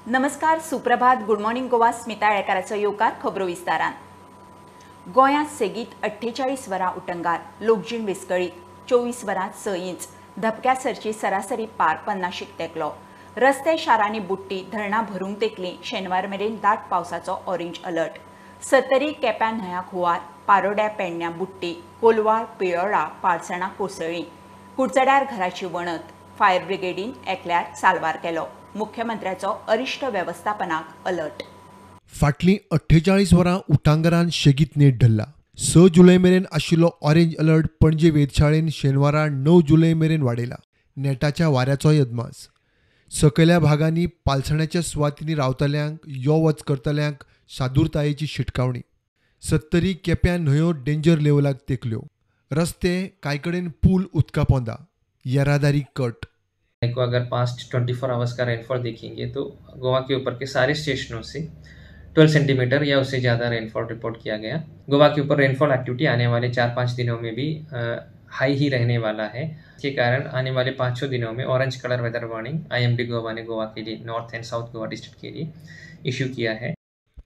नमस्कार, सुप्रभात, good morning Goa. Smita येळकाराचो येवकार खबरो विस्तारान. गोंयांत सेगीत 48 वरां उटंगार, लोकजीण विस्कळीत. 24 वरांत 6 इंच, धपक्या सरची सरासरी पार 50 तेंकलो. रस्ते शारांनी बुडटी, धरणां भरूंक तेंकलीं. शेनवार मेरेन दाट पावसाचो ऑरेंज अलर्ट. सत्तरी केप्यां न्हंयाक हुंवार, पारोड्या पेडण्यां बुडटी, कोलवाळ पिळोळा पाळसणां कोसळ्ळीं. कुडचड्यार घराची वणत, फायर ब्रिगेडीन एकल्यार साल्वार केलो. मुख्यमंत्र्याचो अरिश्ट वेवस्थापनाक अलर्ट. फाटलीं 48 वरां उटांगरान शेगीत नेट धरला. 6 जुलय मेरेन आशिल्लो ऑरेंज अलर्ट पणजे वेधशाळेन शेनवारा 9 जुलय मेरेन वाडयला. नेटाच्या वाऱ्याचोय अदमास. सकयल्या भागांनी पालसण्याच्या सुवातींनी रावतल्यांक, यो वच करतल्यांक सादूरतायेची शिटकावणी. सत्तरी केप्यां न्हंयो डेंजर लेवलाक तेंकल्यो. रस्ते कांय कडेन पूल उदका पोंदा, येरादारी कट. को अगर पास्ट 24 आवर्स का रेनफॉल देखेंगे तो गोवा के ऊपर के सारे स्टेशनों से 12 सेंटीमीटर या उससे ज़्यादा रेनफॉल रिपोर्ट किया गया. गोवा के ऊपर रेनफॉल एक्टिविटी आने वाले 4-5 दिनों में भी हाई ही रहने वाला है. इसके कारण आने वाले 5-6 दिनों में orange colour weather warning IMD Goa ने गोवा के लिए north and south Goa district K लिए इश्यू किया है.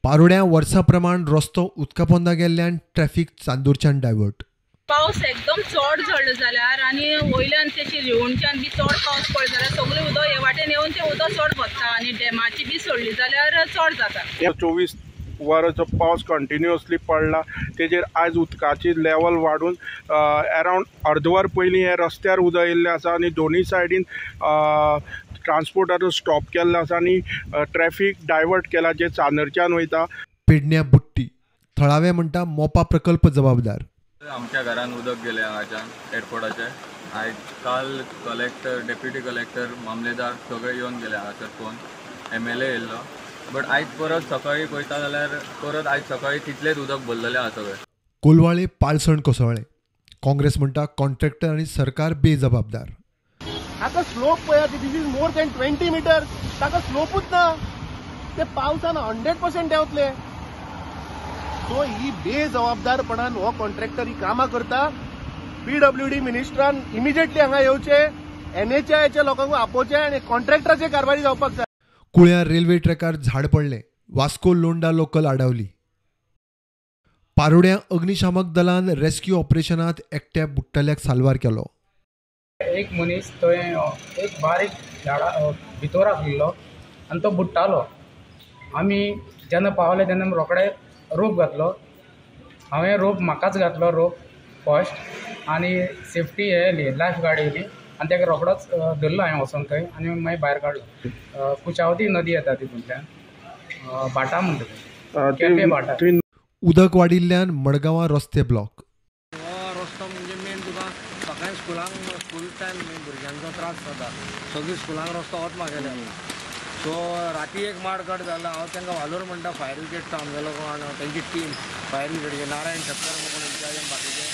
पारोड्या वर्सा प्रमाण रस्तो उदका पोंदा गेल्ल्यान ट्रॅफिक चांदूरच्यान डायवर्ट. पावस एकदम चड झडलो जाल्यार आनी वयल्यान तेशी रिवणच्यान बी चड पावस पडलो जाल्यार सगळें उदक हे वाटेन येवन तें उदक चड भरता आनी डॅमाची बी सोडली जाल्यार चड जाता. 24 वरांचो पावस कंटिन्युअसली पडला तेजेर आयज उदकाची लेवल वाडून अरावंड अर्दवर पयलीं हे रस्त्यार उदक येयल्लें आसा आनी दोनूय सायडीन ट्रान्सपोर्टाचो स्टॉप केल्लो आसा आनी ट्रॅफीक डायवर्ट केला जे चांदरच्यान वयता. पेडण्या बुडटी, थळावे म्हणटा मोपा प्रकल्प जबाबदार. आमच्या घरान उदक गेलें हांगाच्यान एअरपोर्टाचे. आयज काल कलेक्टर, डेप्युटी कलेक्टर, मामलेदार सगळे येवन गेले हांगासर, फोन MLA येयल्लो. बट आयज परत सकाळीं पळयता जाल्यार परत आयज सकाळीं तितलेंच उदक भरलेलें आसा सगळें. कोलवाळे पालसण कोसळ्ळें. काँग्रेस म्हणटा कॉन्ट्रॅक्टर आनी सरकार बेजबाबदार. हाका स्लोप पळयात, this is more than 20 metre. ताका स्लोपूच ना, ते पावसान 100% देंवतले. सो ही बेजबाबदारपणान हो कॉन्ट्रॅक्टर ही कामां करता. PWD मिनिस्टरान इमिजिएटली हांगा येवचे, NHAIच्या लोकांक आपोवचे आनी कॉन्ट्रॅक्टराचेर कारवाय जावपाक जाय. कुळ्या रेल्वे ट्रॅकार झाड पडलें. वास्को लोंडा लोकल आडावली. पारोड्या अग्निशामक दलान रेस्क्यू ऑपरेशनात एकट्या बुडटल्याक साल्वार केलो. एक मनीस थंय एक बारीक झाडा भितर आसलेलो आनी तो बुडटालो. आमी जेन्ना पावले तेन्ना रोखडे रोप घातलो. हांवें रोप म्हाकाच घातलो रोप फर्स्ट आनी सेफ्टी हे येयली, लायफ गार्ड येयली आनी ताका रोखडोच धरलो हांवें वचोन थंय आनी मागीर भायर काडलो. कुचावती नदी येता तितूंतल्यान, भाटा म्हणटा केपें भाटा. उदक वाडिल्ल्यान मडगांवां रस्ते ब्लॉक. हो रस्तो म्हणजे मेन तुका सकाळी स्कुलांक स्कूल टायम भुरग्यांचो त्रास जाता. सगळीं स्कुलांक रस्तो होच मागेले. सो राती एक माड कट जाला. हांव तांकां वालोर म्हणटा फायर ब्रिगेडचो आमगेलो कोण तेंची टीम फायर ब्रिगेडचे नारायण शक्कर कोण इन्चार्ज आनी बाकीचे.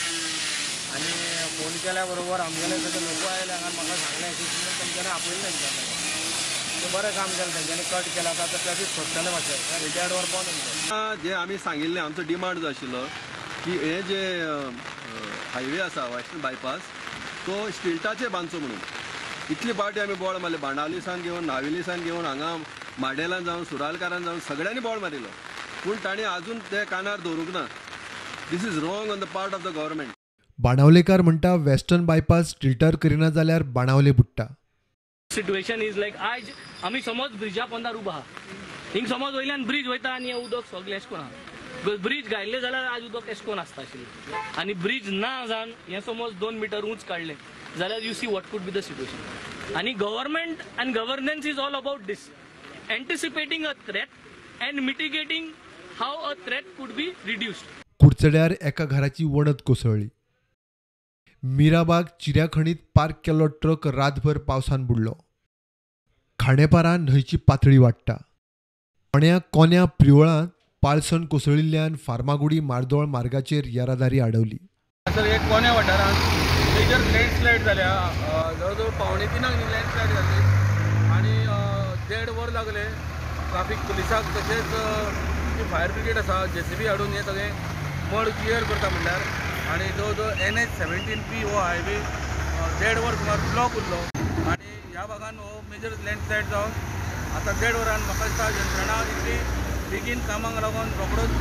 आनी फोन केल्या बरोबर आमगेले सगळे लोक आयले हांगा, म्हाका सांगलें तेंच्यांनी आपयलें तेंच्यांनी. सो बरें काम केलें तेंच्यांनी, कट केला. आतां ट्रॅफीक सोडटलें मातशें, रिटायर्ड वर बंद. जे आमी सांगिल्लें, आमचो डिमांड जो आशिल्लो की हे जे हायवे आसा वेस्टर्न बायपास तो स्टिल्टाचेर बांदचो म्हणून. इतली पावटी आमी बोळ मारले, बांडावली सावन घेवन नावेली सावन घेवन हांगा माडेलान जावन सुरालकारान जावन सगळ्यांनी बोळ मारिल्लो, पूण तांणी आजून ते कानार दवरूंक ना. This is wrong on the part of the government. Banavlekar म्हणटा वेस्टर्न बायपास स्टिल्टार करिना जाल्यार बाणावले बुडटा. सिट्युएशन is like आयज आमी समज ब्रिजा पोंदार उबा आहा, हिंग समज वयल्यान ब्रीज वयता आनी हें उदक सगळें एशें कोन आहा. ब्रीज घायल्लें जाल्यार आज उदक एशें कोन आसता आशिल्लें आनी ब्रीज ना जावन हें समज 2 मिटर उंच काडलें जाल्यार you see what could be the situation. आनी government and governance is all about this, anticipating a threat and mitigating how a threat could be reduced. कुडचड्यार एका घराची वणत कोसळ्ळी. मिराबाग चिऱ्याखणीत पार्क केल्लो ट्रक रातभर पावसान बुडलो. खांडेपारा न्हंयची पातळी वाडटा. कोण्या कोन्या प्रियोळांत पालसण कोसळिल्ल्यान फार्मागुडी मार्दोळ मार्गाचेर येरादारी आडवली. सर एक कोण्या वाठारांत मेजर लँडस्लायड जाल्या, जवळ जवळ 2:45 लँडस्लायड जाली आनी 1.5 वर लागलें ट्राफीक पुलिसाक तशेंच फायर ब्रिगेड आसा JCB हाडून हें सगळें मड क्लियर करता म्हणल्यार. आनी जवळ जवळ NH 17P हो हायवे 1.5 वर सुमार ब्लॉक उरलो आनी ह्या भागान हो मेजर लँडस्लायड जावन आतां 1.5 वरान म्हाका दिसता यंत्रणा इतली बेगीन कामाक लागून रोखडोच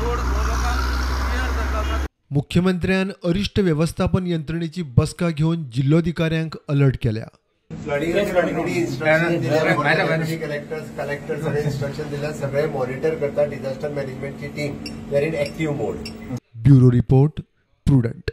रोड लोकांक क्लियर जातलो. मुख्यमंत्र्यान अरिश्ट वेवस्थापन यंत्रणेची बसका घेवन जिल्लोधिकाऱ्यांक अलर्ट केल्या. कलेक्टर सगळे इन्स्ट्रक्शन दिल्या, सगळे मॉनिटर करता. डिझास्टर मॅनेजमेंटची team they are in active mode. Bureau report, Prudent.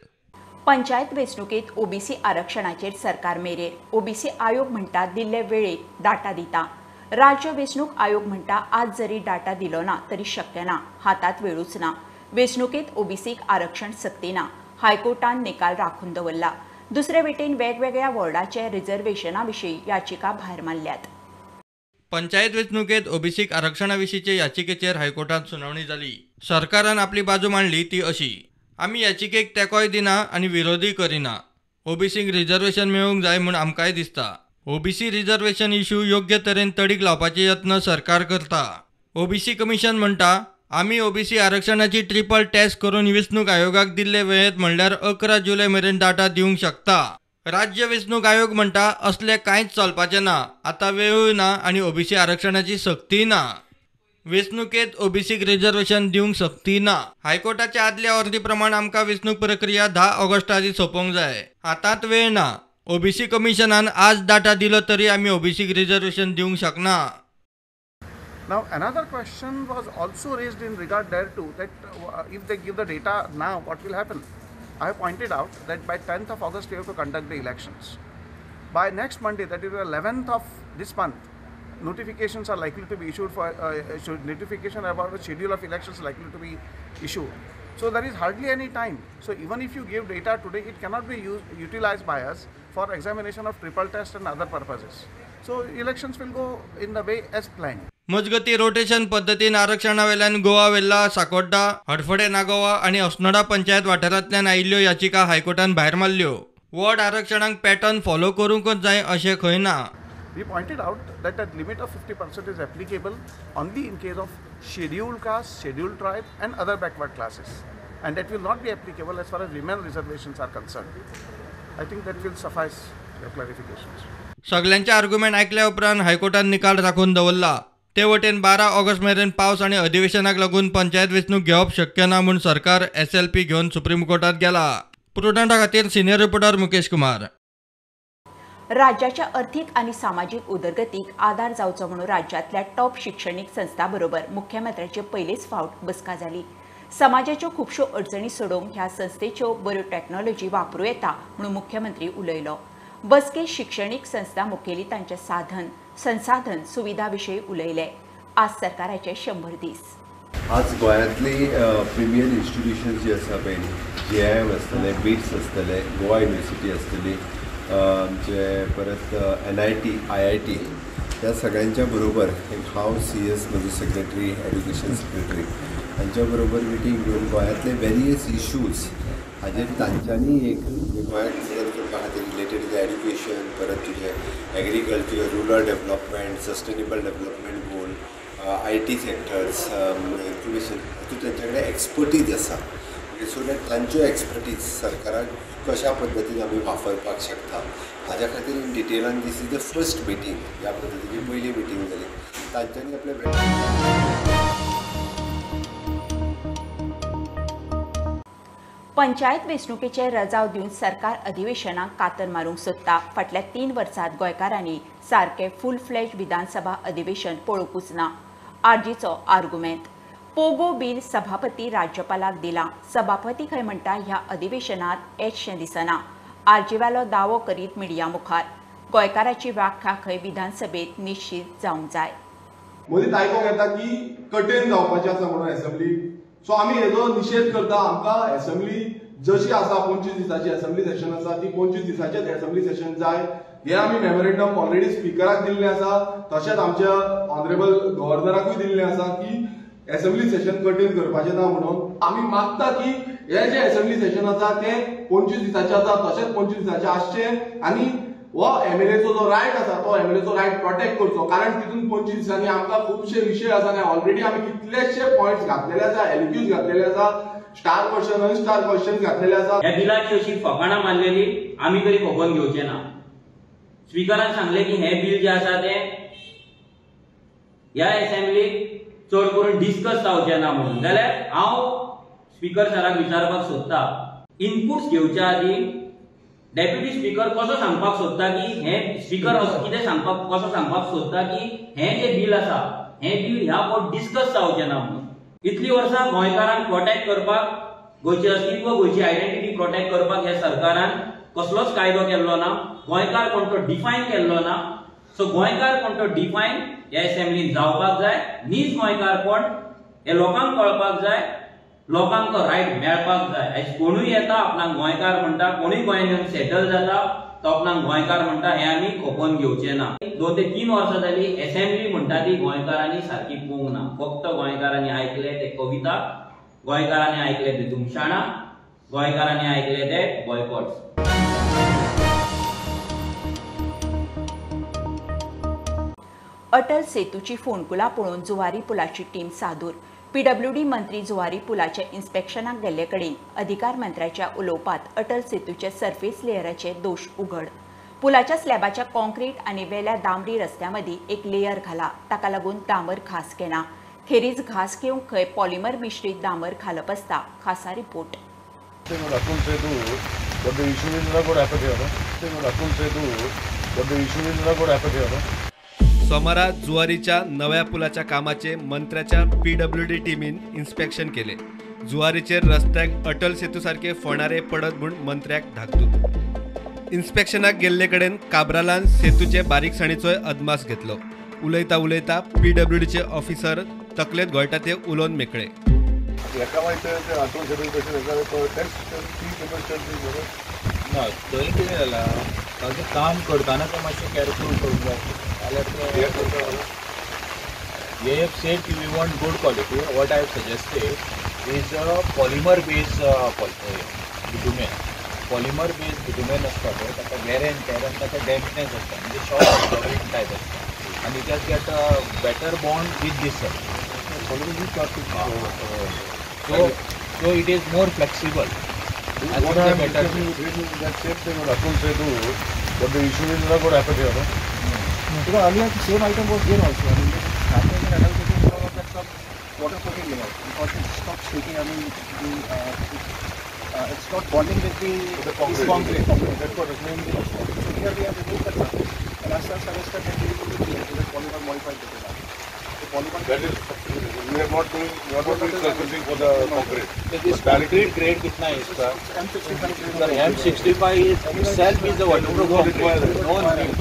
Panchayat वेंचणुकेत ओबीसी आरक्षणाचेर सरकार मेरेर. ओबीसी आयोग म्हणटा दिल्ले वेळेक डाटा दिता. राज्य वेंचणूक आयोग म्हणटा आज जरी डाटा दिलो ना तरी शक्य ना, हातात वेळूच ना. वेंचणुकेत ओबीसीक आरक्षण सक्ती ना, हायकोर्टान निकाल राखून दवरला. दुसरे वटेन वेगवेगळ्या वॉर्डाचे रिझर्वेशना विशीं याचिका भायर मारल्यात. पंचायत वेंचणुकेत ओबीसीक आरक्षणा विशींचे याचिकेचेर हायकोर्टात सुनावणी जाली. सरकारान आपली बाजू मांडली ती अशी: आमी याचिकेक तेंकोय दिना आनी विरोधूय करिना. ओबीसीक रिझर्वेशन मेळूंक जाय म्हूण आमकांय दिसता. ओबीसी रिझर्वेशन इश्यू योग्य तरेन तडीक लावपाचे यत्न सरकार करता. ओबीसी कमिशन म्हणटा आमी ओबीसी आरक्षणाची ट्रिपल टेस्ट करून वेंचणूक आयोगाक दिल्ले वेळेंत म्हणल्यार 11 जुलय मेरेन डाटा दिवंक शकता. राज्य वेंचणूक आयोग म्हणटा असलें कांयच चलपाचें ना, आतां वेळूय ना आनी ओबीसी आरक्षणाची सक्तीय ना. वेंचणुकेत ओबीसीक रिझर्वेशन दिवंक सक्ती ना. हायकोर्टाच्या आदल्या अर्दी प्रमाण आमकां वेंचणूक प्रक्रिया 10 ऑगस्टा आदीं सोंपोवंक जाय. हातांत वेळ ना. ओबीसी कमिशनान आज डाटा दिलो तरी आमी ओबीसीक रिझर्वेशन दिवंक शकना. Now another question was also raised in regard thereto, that if they give the data now, what will happen? I have pointed out that by 10th of August we have to conduct the elections. By next Monday, that is the 11th of this month, notifications are likely to be issued for notification about the schedule of elections likely to be issued. So there is hardly any time. So even if you give data today, it cannot be utilized by us for examination of triple test and other purposes. So elections will go in the way as planned. मजगती rotation पद्दतीन आरक्षणावेल्यान गोवा वेल्ला, साकोड्डा, हडफडें नागोवा आनी अस्नोडा पंचायत वाठारांतल्यान आयिल्ल्यो याचिका हायकोर्टान भायर मारल्यो. Ward आरक्षणाक pattern follow करूंकच जाय अशें खंय ना. We pointed out that that limit of 50% is applicable only in case of scheduled caste, scheduled tribe and other backward classes, and that will not be applicable as far as women reservations are concerned. I think that will suffice your clarifications. सगल्यांचे argument आयकल्या उपरांत हायकोर्टान निकाल राखून दवरला. ते वटेन 12 August मेरेन पावस आनी अधिवेशनाक लागून पंचायत वेंचणूक घेवप शक्य ना म्हूण सरकार SLP घेवन सुप्रीम कोर्टात गेला. प्रुडंटा खातीर सिनियर रिपोर्टर मुकेश कुमार. राज्याच्या अर्थीक आनी सामाजीक उदरगतीक आदार जावचो म्हणून राज्यांतल्या टॉप शिक्षणीक संस्था बरोबर मुख्यमंत्र्याची पयलीच फावट बसका जाली. समाजाच्यो खुबश्यो अडचणी सोडोवंक ह्या संस्थेच्यो बऱ्यो टॅक्नॉलॉजी वापरूं येता म्हणून मुख्यमंत्री उलयलो. बसकेत शिक्षणीक संस्था मुखेली तांचे साधन संसाधन सुविधा विशीं उलयले. आज सरकाराचे 100 दीस. आज गोंयांतली प्रिमियर इन्स्टिट्यूशन्स जी आसा पळय, JIM आसतले, बिट्स आसतले, गोवा युनिवर्सिटी आसतली, आमचे परत NIT, IIT, ह्या सगळ्यांच्या बरोबर एक हांव CS म्हजो सेक्रेटरी, एड्युकेशन सेक्रेटरी हांच्या बरोबर मिटींग घेवन गोंयांतले वेरियस इश्यूज हाजेर तांच्यांनी एक गोंयांत मदत करपा खातीर रिलेटेड एड्युकेशन, परत तुजें agriculture, rural development, sustainable development goal, IT sectors, information, हातूंत तांचे कडेन एक्सपर्टीज आसा. सो that तांच्यो एक्सपर्टीज सरकाराक कशा पद्दतीन आमी वापरपाक शकता हाज्या खातीर in डिटेलान this is the first meeting. ह्या पद्दतीची पयली मिटींग जाली. तांच्यांनी आपले पंचायत वेंचणुकेचे रजाव दिवन सरकार अधिवेशनाक कातर मारूंक सोदता. फाटल्या 3 वर्सांत गोंयकारांनी सारकें फूल फ्लॅज विधानसभा अधिवेशन पळोवंकूच ना. आरजीचो आर्गुमेंत. पोगो बील सभापती राज्यपालाक दिला. सभापती खंय म्हणटा ह्या अधिवेशनात येतशें दिसना. आरजीवालो दावो करीत मिडिया मुखार. गोंयकाराची व्याख्या खंय विधानसभेत निश्चीत जावंक जाय. मदींच आयकूंक येता की कठीण जावपाची आसा म्हणून एसेंब्ली. सो आमी हेजो निशेध करता. आमकां एसेंब्ली जशी आसा 25 दिसाची एसेंब्ली सेशन आसा ती 25 दिसाचेच एसेंब्ली सेशन जाय. हे आमी मेमोरेंडम ऑलरेडी स्पिकराक दिल्लें आसा, तशेंच आमच्या ऑनरेबल गव्हर्नराकूय दिल्लें आसा की एसेंब्ली सेशन कठीण करपाचें ना म्हणून. आमी मागता की हे जे एसेंब्ली सेशन आसा तें 25 दिसाचें आसा तशेंच 25 दिसाचें आसचें आनी हो एमएलएचो जो रायट आसा तो एमएलएचो रायट प्रोटेक्ट करचो, कारण तितून 25 दिसांनी आमकां खुबशे विशय आसा आनी ऑलरेडी आमी कितलेशे पॉयंट्स घातलेले आसा, एलक्यूज घातलेले आसा, स्टार क्वेश्चन अनस्टार क्वेश्चन घातलेले आसा. ह्या बिलाची अशी फकाणां मारलेली आमी तरी खबोवन घेवचे ना. स्पिकरान सांगलें की हें बील जें आसा तें ह्या असेंब्लीक चड करून डिस्कस जावचें ना म्हणून, जाल्यार हांव स्पीकर सराक विचारपाक सोदता, इनपुट्स घेवच्या आदीं डेप्युटी स्पीकर कसो सांगपाक सोदता की हें स्पीकर कितें सांगपाक कसो सांगपाक सोदता की हें जें बील आसा हें बील ह्या फावट डिस्कस जावचें ना म्हणून. इतलीं वर्सां गोंयकारांक प्रोटेक्ट करपाक, गोंयचें अस्तित्व, गोंयची आयडेंटिटी प्रोटेक्ट करपाक ह्या सरकारान कसलोच कायदो केल्लो ना, गोंयकार कोण तो डिफायन केल्लो ना. सो गोंयकार कोण तो डिफायन ह्या असेंब्लीन जावपाक जाय. नीज गोंयकार कोण हे लोकांक कळपाक जाय, लोकांक तो रायट मेळपाक जाय. आयज कोणूय येता आपणाक गोंयकार म्हणटा, कोणूय गोंयांत येवन सेटल जाता तो आपणाक गोंयकार म्हणटा, हें आमी खपोवन घेवचें ना. 2 ते 3 वर्सां जाली असेंब्ली म्हणटा ती गोंयकारांनी सारकी पळोवंक ना. फक्त गोंयकारांनी आयकले ते कविता, गोंयकारांनी आयकले ते धुमशाणां, गोंयकारांनी आयकले ते बॉयकॉट्स. अटल सेतूची फोंडकुलां पळोवन जुवारी पुलाची टीम सादूर. पीडब्ल्यूडी मंत्री जुवारी पुलाच्या इन्स्पेक्शनाक गेल्ले कडेन अधिकार मंत्र्याच्या उलोवपात अटल सेतूचे सर्फेस लेयराचे दोश उघड. पुलाच्या स्लॅबाच्या कॉन्क्रीट आनी वेल्या दामरी रस्त्या मदीं एक लेयर घाला, ताका लागून डांबर घास घेना. खेरीज घास घेवंक खंय पॉलिमर मिश्रीत डांबर घालप आसता. खासा रिपोर्ट. सोमारा जुवारीच्या नव्या पुलाच्या कामाचे मंत्र्याच्या पीडब्ल्यूडी टीमीन इन्स्पेक्शन केले. जुवारीचेर रस्त्याक अटल सेतू सारके फोणारे पडत म्हूण मंत्र्याक धाकदूक. इन्स्पेक्शनाक गेल्ले कडेन काब्रालान सेतूचे बारीकसाणीचोय अदमास घेतलो. उलयता उलयता पीडब्ल्यूडीचे ऑफिसर तकलेंत घोळटा ते उलोवन मेकळे. ना थंय कितें जालां, ताजें काम करतना ते मातशें केरफूल करूंक जाय. They have said we want good quality. What I have suggested is a polymer based bitumen. Polymer based bitumen आसता पळय, ताका वेर एंड टेर आनी ताका डॅम्पनेस आसता, म्हणजे शॉक अब्सॉर्बिंग टायप आसता आनी it has get a better bond with this. So it is more flexible. What I am discussing that same thing with Atul Setu, but the issue is not going to happen here, no? Because earlier the same item was there also. I mean, this happening in Atal Setu because of that some waterproofing layer, because it stops shaking. I mean, the it's not bonding with the concrete. That's what it means. So here we have removed that surface, and as such suggested that we will be the polymer modified bitumen. The polymer. That is, we are not doing surfacing for the concrete. So this concrete grade kitna hai iska? M65. Sir, M65 is itself is a waterproof concrete. No need.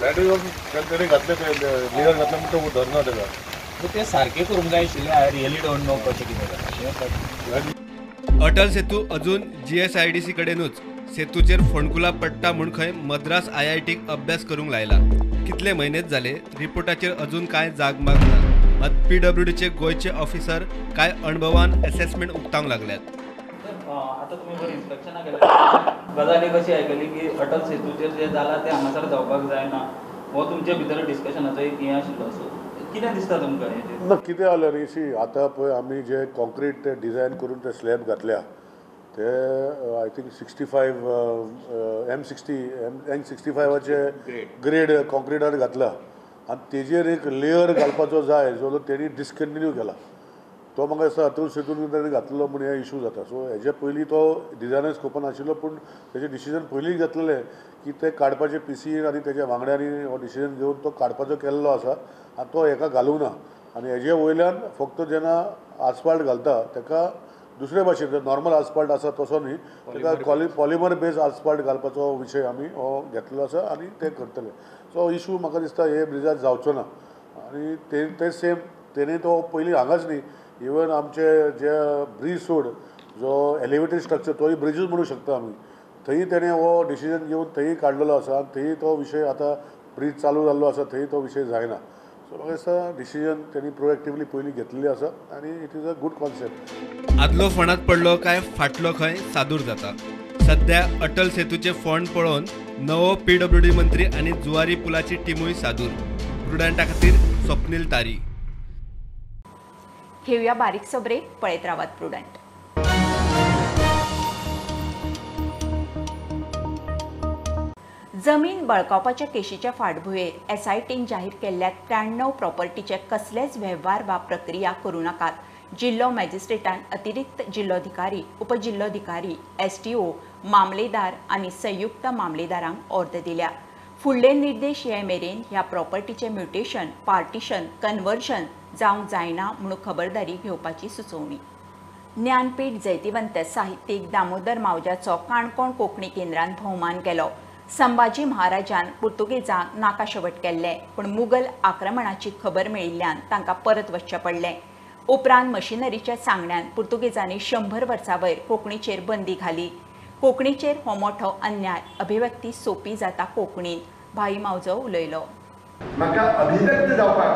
That is also तेणे घातले ते layer घातले म्हणून तो धरना तेका. ते सारके करूंक जाय आशिल्लें. I really don't know कशें कितें जालें. अटल सेतू अजून जीएसआयडीसी कडेनूच. सेतूचेर फोंडकुलां पडटा म्हूण खंय मद्रास आयआयटीक अभ्यास करूंक लायला. कितले म्हयनेच जाले रिपोर्टाचेर अजून कांय जागमाग ना. मात पीडब्ल्यूडीचे गोंयचे ऑफिसर कांय अणभवान असेसमेंट उक्तावंक लागल्यात. आतां तुमी जर इन्स्पेक्शनाक गेले गजाल एक अशी आयकली की अटल सेतूचेर जें जालां तें हांगासर जावपाक जायना, हो तुमचे भितर डिस्कशनाचो एक हें आशिल्लो. सो कितें दिसता तुमकां हेजेर? ना कितें जालें न्ही, सी आतां पळय आमी जे कॉन्क्रीट ते डिजायन करून ते स्लॅब घातल्या ते I think 65 M60 N65 grade कॉन्क्रिटार घातला आनी तेजेर एक लेयर घालपाचो जाय जो तेणी डिसकंटिन्यू केला. तो म्हाका दिसता अतुल सेतून ताणें घातलो म्हूण हे इशू जाता. सो हेजे पयलीं तो डिजायनर स्कोपान आशिल्लो, पूण तेजें डिसिजन पयलीं घेतलेलें की ते काडपाचें पीसीन आनी तेज्या वांगड्यांनी हो डिसिजन घेवन तो काडपाचो केल्लो आसा आनी तो हेका घालूंक ना. आनी हेजे वयल्यान फक्त जेन्ना आस्फाल्ट घालता तेका दुसरे भाशेन नॉर्मल आस्फाल्ट आसा तसो न्ही, ताका पॉलिमर बेज आस्फाल्ट घालपाचो विशय आमी हो घेतलेलो आसा आनी ते करतले. सो इशू म्हाका दिसता हे ब्रिजार जावचो ना. आनी ते सेम तेणे तो पयलीं हांगाच न्ही, इवन आमचे जे ब्रीज सोड जो एलिवेटेड स्ट्रक्चर तोय ब्रिजूच म्हणूं शकता आमी, थंय तेणें हो डिसिजन घेवन थंय काडलेलो आसा आनी थंय तो विशय आतां ब्रीज चालू जाल्लो आसा थंय तो विशय जायना. सो म्हाका दिसता डिसिजन तेणी प्रोएक्टिवली पयलीं घेतलेली आसा आनी it is a good concept. आदलो फोंडांत पडलो काय फाटलो खंय सादूर जाता. सध्या अटल सेतूचे फोंड पळोवन नवो पीडब्ल्यूडी मंत्री आनी जुवारी पुलाची टिमूय सादूर. प्रुडंटा खातीर स्वप्नील तारी. घेऊया बारीकसो ब्रेक, पळयत रावात प्रुडंट. जमीन बळकावपाच्या केशीच्या फाटभुंयेर एसआयटीन जाहीर केल्ल्या 93 प्रॉपर्टीचे कसलेच वेव्हार वा प्रक्रिया करूं नाकात. जिल्लो मॅजिस्ट्रेटान अतिरिक्त जिल्लोधिकारी, उपजिल्लोधिकारी, एसटीओ, मामलेदार आनी संयुक्त मामलेदारांक ऑर्द दिल्या. फुडले निर्देश ये मेरेन ह्या प्रॉपर्टीचे म्युटेशन, पार्टिशन, कन्वर्जन जावंक जायना म्हणून खबरदारी घेवपाची सुचोवणी. ज्ञानपीठ जैतिवंत साहित्यीक दामोदर मावज्याचो काणकोण कोंकणी केंद्रान भोवमान केलो. संभाजी महाराजान पुर्तुगेजांक नाकाशेवट केल्ले, पूण मुगल आक्रमणाची खबर मेळिल्ल्यान तांकां परत वचचें पडलें. उपरांत मशिनरीच्या सांगण्यान पुर्तुगेजांनी 100 वर्सां वयर कोंकणीचेर बंदी घाली. कोंकणीचेर हो मोठो अन्याय, अभिव्यक्ती सोंपी जाता कोंकणीन, भाई मावजो उलयलो. म्हाका अभिव्यक्त जावपाक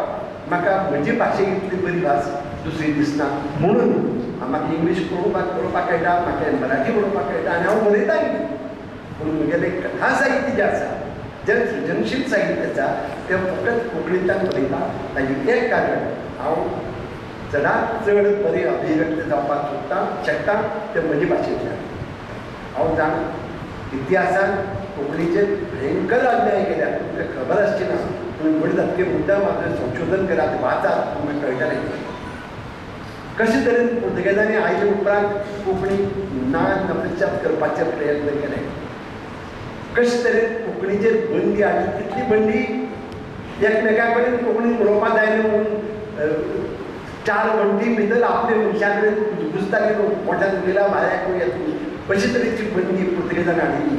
म्हाका म्हजी भाशे इतली बरी भास दुसरी दिसना, म्हणून म्हाका इंग्लीश बरोवपाक कळटा, म्हाका मराठी बरोवपाक कळटा आनी हांव बरयताय. पूण म्हगेलें कथा साहित्य जें आसा, जें सृजनशील साहित्य आसा, तें फकत कोंकणींतल्यान बरयता. ताजें एक कारण, हांव चडांत चड बरें अभिव्यक्त जावपाक सोदता शकता तें म्हजे भाशेंतल्यान. हांव जाणा इतिहासान कोंकणीचेर भयंकर अन्याय केल्या, तुमकां खबर आसची ना. तुमी व्हड जातकीर मुद्दाम म्हाजें संशोधन करात, वाचात, तुमकां कळटलें कशे तरेन पुर्तुगेजांनी आयले उपरांत कोंकणी ना नपश्चात करपाचे प्रयत्न केले, कशे तरेन कोंकणीचेर बंदी हाडली. तितली बंदी एकमेका कडेन कोंकणीन उलोवपाक जायना म्हणून 4 वण्टी भितर आपल्या मनशा कडेन घुसताले लोक, मोठ्यान उलयला भायर येतली, अशे तरेची बंदी पुर्तुगेजान हाडिल्ली.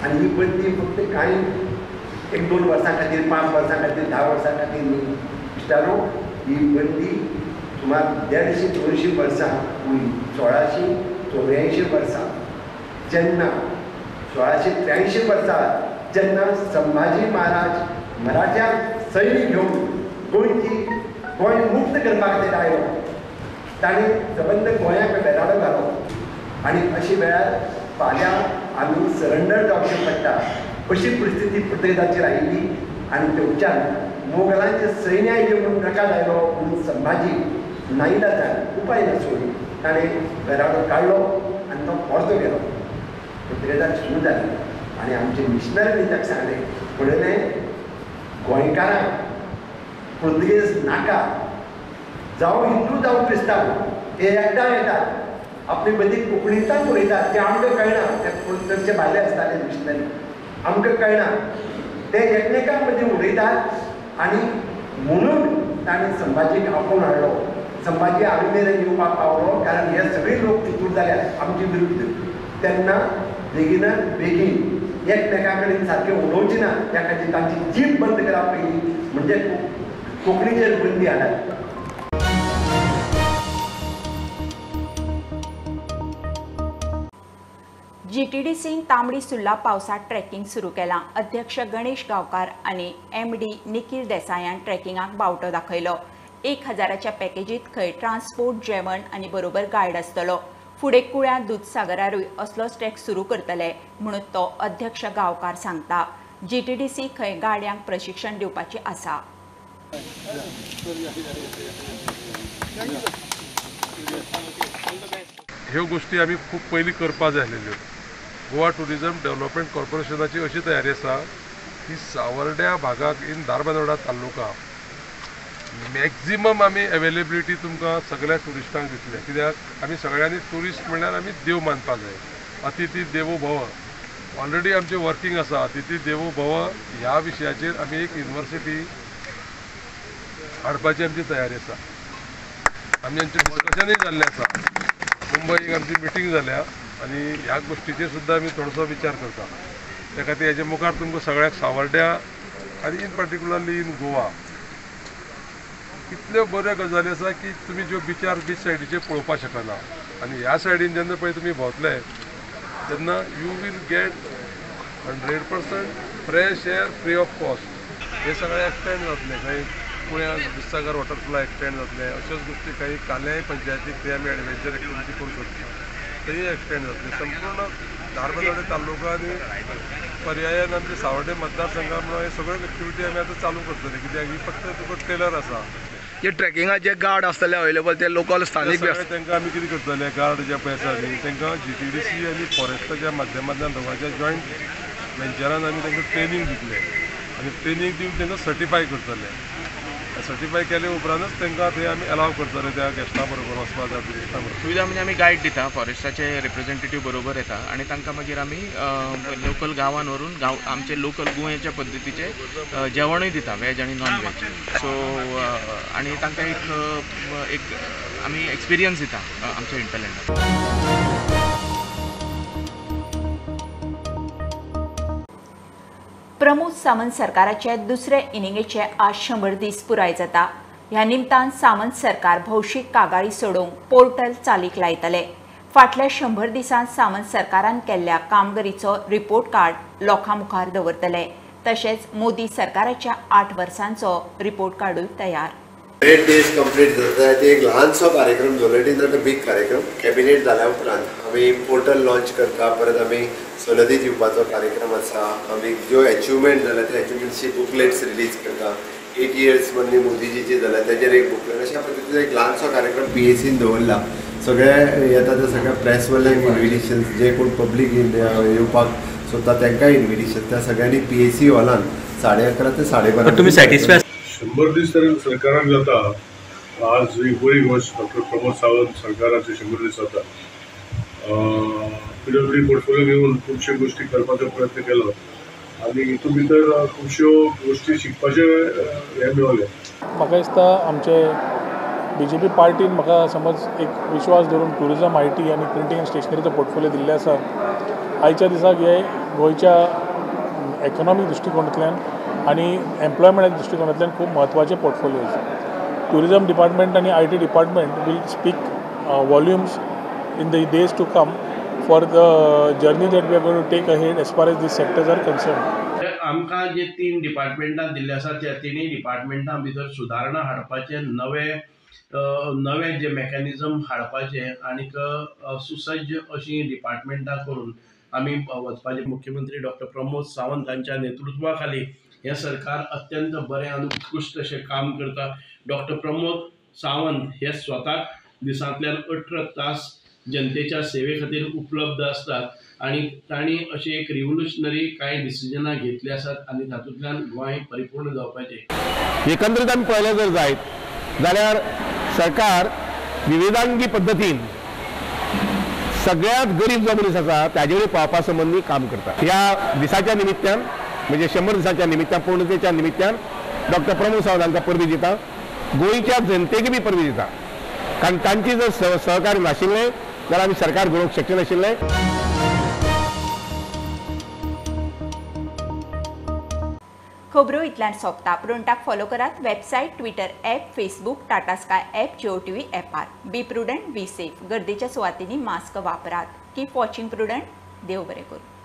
आनी ही बंदी फक्त कांय 1-2 वर्सां खातीर, 5 वर्सां खातीर, 10 वर्सां खातीर न्ही इश्टानो, ही बंदी सुमार 150-200 वर्सां उरली. 1684 वर्सां जेन्ना 1683 वर्सां जेन्ना संभाजी महाराज मराठ्यांक सैन्य घेवन गोंय मुक्त करपा खातीर आयलो, ताणें सबंद गोंयाक बेराडो घालो. आनी अशे वेळार फाल्यां आमी सरंडर जावचें पडटा अशी परिस्थिती पुर्तुगेजाचेर आयिल्ली. आनी थंयच्यान मोगलांचे सैन्य आयलें म्हणून रकाद आयलो म्हणून संभाजी नाईलाजान उपाय नासून ताणें बेराडो काडलो आनी तो परतो गेलो. पुर्तुगेजाक सुरू जाली आनी आमचे मिशनरींनी ताका सांगलें, म्हणलें गोंयकारांक पुर्तुगेज नाका, जावं हिंदू जावं क्रिस्तांव हे एकदां येतात, आपली बदी कोंकणींतल्यान उलयतात, तें आमकां कळना. ते चडशे भायले आसताले मिशनरी, आमकां कळना, ते एकमेकां मदीं उलयतात. आनी म्हणून ताणें संभाजीक आपोवन हाडलो. संभाजी आमी मेरेन येवपाक पावलो कारण हे सगळे लोक तितूर जाल्यात आमचे विरुद्ध. तेन्ना बेगिनात बेगीन एकमेकां कडेन सारकें उलोवचें ना त्या खातीर तांची जीभ बंद करप पयलीं, म्हणजे कोंकणीचेर बंदी हाडप. जीटीडीसीन तांबडी सुर्ला पावसात ट्रेकिंग सुरू केलां. अध्यक्ष गणेश गांवकार आनी एमडी निखील देसायान ट्रेकिंगाक बावटो दाखयलो. 1000च्या पॅकेजीत खंय ट्रान्सपोर्ट, जेवण आनी बरोबर गायड आसतलो. फुडें कुळ्यां दुदसागरारूय असलोच ट्रेक सुरू करतले म्हणून तो अध्यक्ष गांवकार सांगता. जीटीडीसी खंय गाडयांक प्रशिक्षण दिवपाची आसा. ह्यो गोष्टी आमी खूब पयलीं करपा जाय आसलेल्यो. गोवा टुरिजम डेव्हलपमेंट कॉर्पोरेशनाची अशी तयारी आसा की सावर्ड्या भागाक इन धारबांदोडा तालुका मॅक्झिमम आमी अवेलेबिलिटी तुमकां सगळ्या ट्युरिस्टांक दितले. कित्याक आमी सगळ्यांनी ट्युरिस्ट म्हणल्यार आमी देव मानपाक जाय. अतिथी देवो भव ऑलरेडी आमचें वर्किंग आसा. अतिथी देवो भव ह्या विशयाचेर आमी एक युनिवर्सिटी हाडपाची आमची तयारी आसा. आमी आमचें डिस्कशनूय जाल्लें आसा. मुंबईक आमची मिटींग जाल्या आनी ह्या गोश्टीचेर सुद्दां आमी थोडोसो विचार करता. त्या खातीर हेजे मुखार तुमकां सगळ्याक सावर्ड्या आनी इन पर्टिक्युलरली इन गोवा कितल्यो बऱ्यो गजाली आसा की तुमी ज्यो बिचार बीच सायडीचेर पळोवपाक शकना. आनी ह्या सायडीन जेन्ना पळय तुमी भोंवतले तेन्ना you will get 100% fresh air free of cost. हे सगळे एक्सटेंड जातले. खंय कुळ्यां दुदसागर वॉटरफॉल एक्सटेंड जातले. अश्योच गोश्टी काही काल्याय पंचायतीक थंय आमी एडवेंचर एक्टिविटी करूं शकता, थंय एक्सटेंड जातले. संपूर्ण धारबांदोडे तालुका आनी पर्यायान आमचे सावर्डे मतदारसंघा म्हणून हे सगळ्यो एक्टिविटी आमी आतां चालू करतले. कित्याक ही फक्त तुका ट्रेलर आसा. जे ट्रेकिंगाचे गार्ड आसतले अवेलेबल ते लोकल स्थानीक तांकां आमी कितें करतले, गार्ड जे पळय आसा न्ही तांकां जीटीडीसी आनी फॉरेस्टाच्या माध्यमांतल्यान दोगांच्या जॉयंट वेंचरान आमी तांकां ट्रेनींग दितले आनी ट्रेनींग दिवन तांकां सर्टिफाय करतले. सर्टिफाय केले उपरांतच तांकां थंय आमी अलाव करतले त्या गेस्टां बरोबर वचपा जाय ट्युरिस्टां बरोबर. सुविधा म्हणजे आमी गायड दिता, फॉरेस्टाचे रिप्रेझेंटेटीव बरोबर येता आनी तांकां मागीर आमी लोकल गांवान व्हरून आमचे लोकल गोंयच्या पद्दतीचे जेवणूय दिता, वेज आनी नॉन वेज. सो आनी तांकां एक आमी एक्सपिरियन्स दिता आमच्या हिंटरलँडाक. प्रमोद सावंत सरकाराचे दुसरे इनिंगेचे आज 100 दीस पुराय जाता. ह्या निमतान सावंत सरकार भौशीक कागाळी सोडोवंक पोर्टल चालीक लायतले. फाटल्या 100 दिसांत सावंत सरकारान केल्ल्या कामगिरीचो रिपोर्ट कार्ड लोकां मुखार दवरतले. तशेंच मोदी सरकाराच्या 8 वर्सांचो रिपोर्ट कार्डूय तयार. 100 days complete जाता ते एक ल्हानसो कार्यक्रम जालो. It is not a big कार्यक्रम. कॅबिनेट जाल्या उपरांत आमी पोर्टल लॉन्च करता, परत आमी सनदी दिवपाचो कार्यक्रम आसा. आमी ज्यो एचिवमेंट जाल्या त्या एचिवमेंट्सची बुकलेट्स रिलीज करता. 8 years मदीं मोदीजीचे जाल्या तेजेर एक बुकलेट, अशा पद्दतीचो एक ल्हानसो कार्यक्रम PACन दवरला. सगळे येता ते सगळ्या प्रेस वयल्यांक इन्विटेशन, जे कोण पब्लीक येवपाक सोदता तांकांय इन्विटेशन. त्या सगळ्यांनी PAC हॉलान 11:30 ते 12:30. तुमी सॅटिस्फाय? 100 दीस तरी सरकारान जाता. आज एक बरी गोश्ट डॉक्टर प्रमोद सावंत सरकाराचे 100 दीस जाता. PWD portfolio घेवन खुबश्यो गोश्टी करपाचो प्रयत्न केलो आनी हितून भितर खुबश्यो गोश्टी शिकपाचें हें मेळलें. म्हाका दिसता आमचे BJP पार्टीन म्हाका समज एक विश्वास दवरून टुरिजम, IT आनी प्रिंटींग आनी स्टेशनरीचो पोर्टफोलियो दिल्ले आसा. आयच्या दिसाक हे गोंयच्या इकॉनॉमीक दृश्टिकोणांतल्यान आनी एम्प्लॉयमेंटाच्या दृश्टिकोणांतल्यान खूब म्हत्वाचे पोर्टफोलियोज. टुरिजम डिपार्टमेंट आनी IT department will speak volumes in the days to come for the journey that we are going to take ahead as far as these sectors are concerned. आमकां जे 3 डिपार्टमेंटां दिल्ले आसा त्या 3 डिपार्टमेंटां भितर सुदारणा हाडपाचे, नवे जे मॅकॅनिजम हाडपाचे आनीक सुसज्ज अशीं डिपार्टमेंटां करून आमी वचपाचे. मुख्यमंत्री डॉक्टर प्रमोद सावंत हांच्या नेतृत्वा खाली हें सरकार अत्यंत बरें आनी उत्कृश्ट अशें काम करता. डॉक्टर प्रमोद सावंत हे स्वताक दिसांतल्यान 18 तास जनतेच्या सेवे खातीर उपलब्ध आसतात आनी तांणी अशें एक रिव्होल्युशनरी कांय डिसिजनां घेतली आसात आनी तातूंतल्यान गोंय परिपूर्ण जावपाचें. एकंदरीत आमी पळयलें जर जायत जाल्यार सरकार विविधांगी पद्दतीन सगळ्यांत गरीब जो मनीस आसा ताजे कडेन पावपा संबंदी काम करता. ह्या दिसाच्या निमित्तान म्हणजे 100 दिसाच्या निमित्तान, पूर्णतेच्या निमित्तान डॉक्टर प्रमोद सावंत हांकां परबीं दिता, गोंयच्या जनतेक बी परबीं दिता. कारण तांची जर सहकार्य नाशिल्लें जाल्यार आमी सरकार घडोवंक शकचे नाशिल्लें. खबरो इतल्यान सोंपता. प्रुडंटाक फॉलो करात website, Twitter app, Facebook, Tata Sky app, Jio TV ऍपार. Be prudent, be safe. गर्देच्या सुवातींनी मास्क वापरात. Keep watching Prudent. देव बरें करूं.